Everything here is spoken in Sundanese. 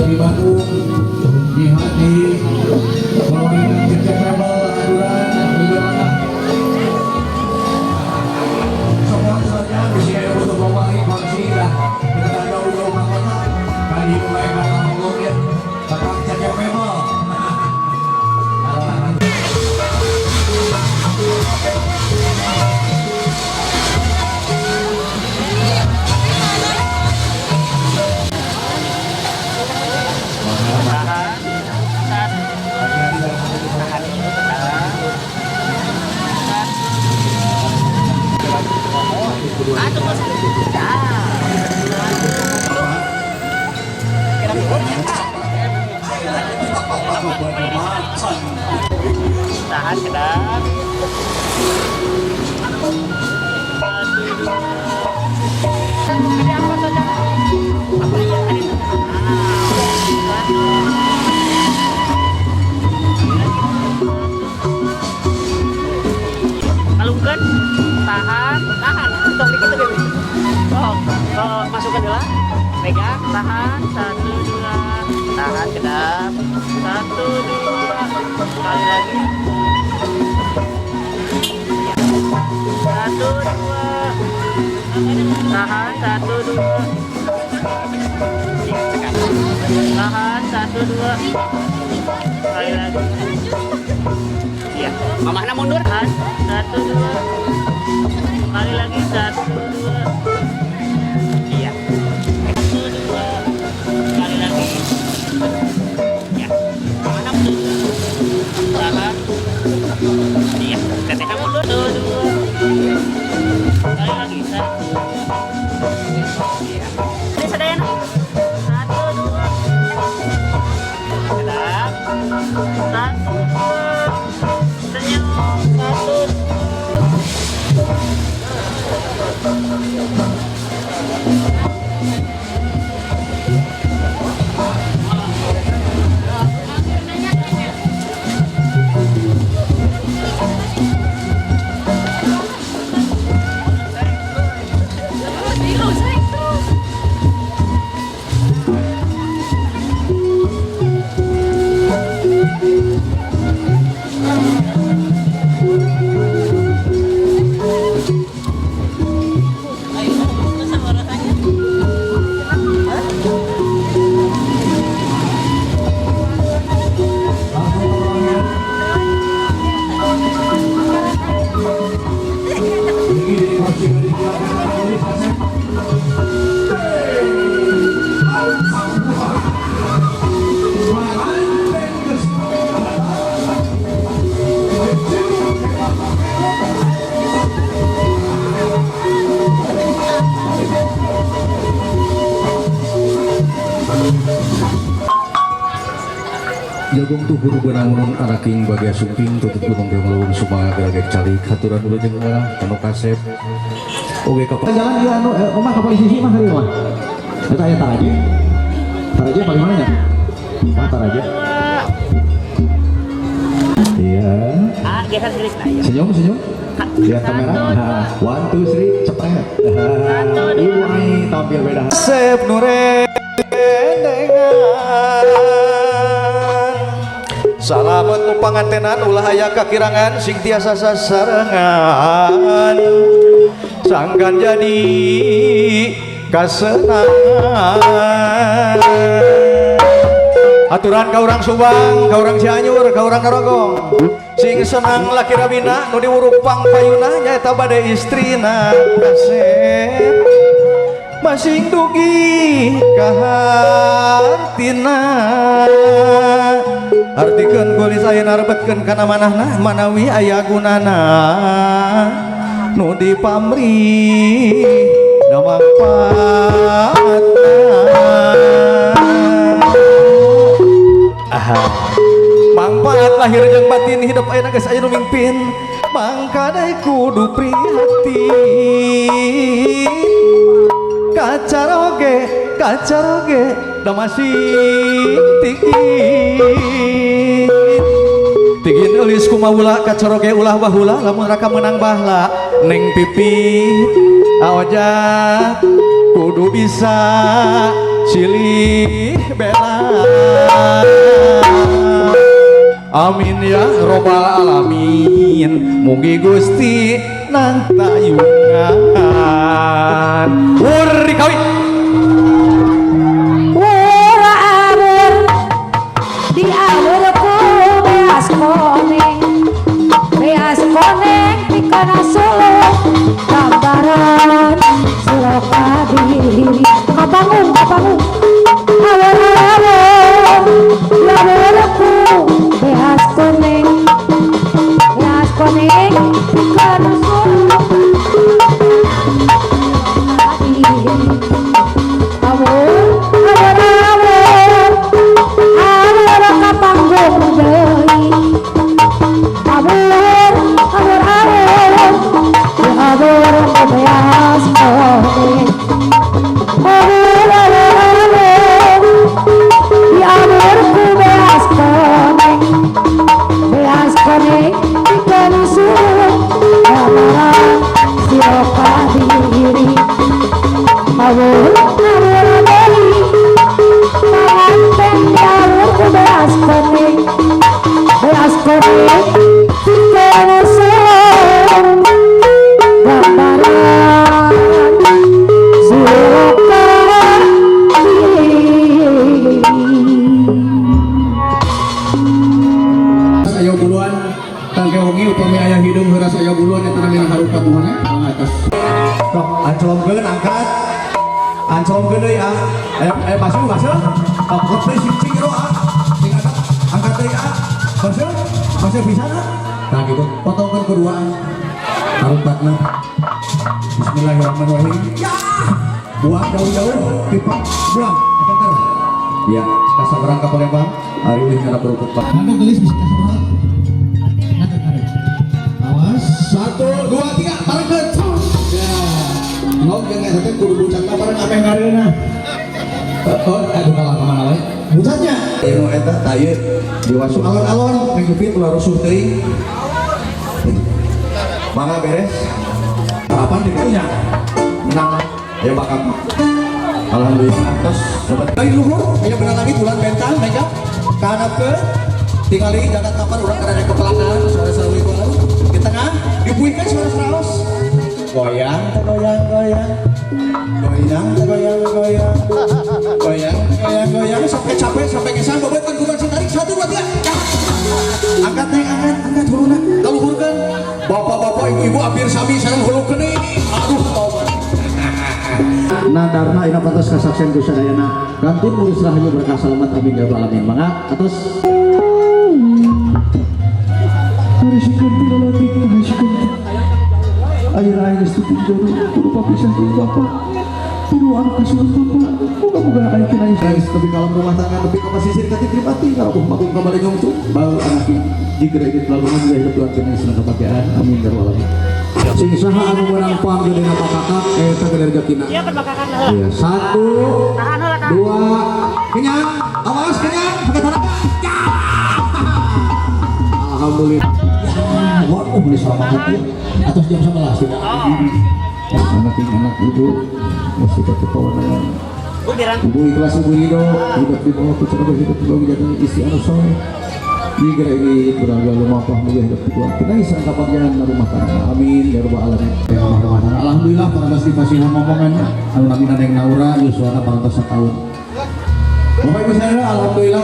Di Bandung, di Florida, Cecep Rebel, Aduran, juga sponsornya bisa ada butuh bawa kongsi lah. Kita jauh-jauh ke kota, kali mulai kata ngomong ya, kakak Cecep Rebel. Tahan. Satu. Tahan dulu, tahan. Ah, tunggu. Dah. Tahan, kedap. Satu, dua. Ada apa saja? Apa ya tadi? Satu. Kalungkan, tahan, tahan. Tong dikit tuh, Bebe. Oh, oh, masukkan dulu. Pegang, tahan, satu, dua, tahan, kedap, satu, dua, sekali lagi. Ya. Satu, dua, tahan, satu, dua. Ya, tekan. Tahan, satu, dua, sekali lagi. Iya, mamahna mundur. Tahan, satu, dua. Sekali lagi, satu, dua. Iya. Satu, dua. Sekali lagi. Ya. Mamahna mundur. Tahan. Iya. Tetehna mundur. Satu, dua. Sekali lagi, satu. Iya. Ini sadayana. Satu, dua. Kedap. Satu, dua. Senyum. Satu, dua. Terus, terus sama rasanya. Langsung ke. Ini dari kursi dari polis Asep. Jagung tuhur benangun araking bagai sumping tutut gunung keong leuweung sumangga gelagek calik haturan wilujeng ngalah anu kasep oge ka Jalan dia anu omah ka polisi mah hari mah. Eta aya Taraje. Taraje bagaimana nya? Ah, Taraje. Iya. Ah, geser sedikit. Nah, iya. Senyum, senyum. Lihat kamera. Nah, one, two, three, cepet. Ibu Ai tampil beda. Sep nurendengan salamet nu pangantenan ulah aya kakirangan sing tiasa sasarengan sangkan jadi kasenangan. Aturan ka urang Subang, ka urang Cianjur, ka urang Narogong, sing senang laki rabina nu diwuruk pangpayuna nyaeta bade istrina kasep masing dugi ka hartina. Artikeun kulis ayeuna rebetkeun kana manahna manawi aya gunana nu dipamrih da mangpaatna. Aha. Mangpaat lahir jeung batin hidup ayeuna geus aya nu mimpin mangkana kudu prihatin kacaroge kacaroge da masih tinggi tingin eulis kumaula kacaroge ulah bahula lamun raka menang bahla neng pipi aojat kudu bisa silih bela. Amin ya robbal alamin. Mugi Gusti nantayungan. Uri kawin. Ora awur diawur ku beas koneng, beas koneng pikana solo gambaran Surokadiri kabangun kabangun awur awur diawur ku beas koneng, beas koneng pikana solo Surokadiri awur awur awur awur kapanggung deui awur awur awur awur beas koneng awur awur awur diawur ku beas koneng, beas koneng pikeun suruh gambaran Surokadiri awur awur deui panganten diawur ku beas koneng, beas koneng pikeun suruh gambaran Surokadiri. Ayo buluan tangke wengi upami aya hidung heuras aya buluan eta namina harupat nuhun ya atas. Tok anclongkeun angkat. Anclongkeun deui ah. Aya basuh basuh. Tok tok deui sing cing jero ah. Sing angkat angkat deui ah. Basuh basuh pisan ah. Nah gitu, potongkeun keduaan. Harupatna. Bismillahirrahmanirrahim. Ya. Buang jauh-jauh, pipa buang, bentar. Ya, kasabarang ka Palembang, hari ini kana kerupuk Pak. Mana gelis bisa kasabarang? Ngadeg ngadeg. Awas, 1 2 3, barengkeun. Ya. Ngom jeung eta teh kudu bucatna bareng ameh ngareunah. Oh, aduh kalah ka mana wae. Bucatnya. Ieu nu eta tah ieu diwasu alon-alon, ngejepit ulah rusuh teuing. Mangga beres. Harapan ditunya. Menang. Ayo bakal. Alhamdulillah terus dapat dari luhur aya benar lagi bulan bentang mega kahanapkeun tingali jagat kapan urang kada kepelakan suara sarawi di tengah dipuikeun suara saraos goyang goyang goyang goyang goyang goyang goyang goyang goyang sampai capek sampai ngesan bobotkeun kudu tarik 1 2 3 angkat neng angkat angkat huluna kaluhurkeun bapak-bapak ibu-ibu hampir sami sareng hulukeun ini aduh taubat. Nadarna ina pantas kasaksian ku sadayana. Gantun muris rahayu berkah selamat amin ya rabbal alamin. Mangga atos. Harisikeun ti lalatik harisikeun. Ayeuna aing geus teu jodoh kudu papisah jeung bapak. Kudu anu kasuan bapak. Moga-moga aing kena geus tepi ka rumah tangga tepi ka pasisir ka Tripati ka magung ka Balengong tuh bau anak jika ingin lalu juga hidup keluarga yang senang kebahagiaan amin ya rabbal alamin. Sing saha anu meunang panggedena pakakak eta gede rezekina. Iya perbakakan heula. Iya, 1 Tahan heula tahan. 2 kenyang, awas kenyang, pakai tanaga. Ya. Alhamdulillah. Ya, waduh ini selama ya. Atas jam 11 ya. Anak ini anak ibu masih kepawangan. Bu dirang. Ibu ikhlas ibu hidup, hidup di bawah kucing hidup di bawah jadi istri anu soleh. Jika ini beragam lumampah mulia hidup di keluarga kita isang kabagian rumah tangga amin ya rabbal alamin. Ya rumah tangga alhamdulillah parantos dipasihan momongan anu namina Neng Naura yuswana parantos setahun. Bapak Ibu saudara alhamdulillah.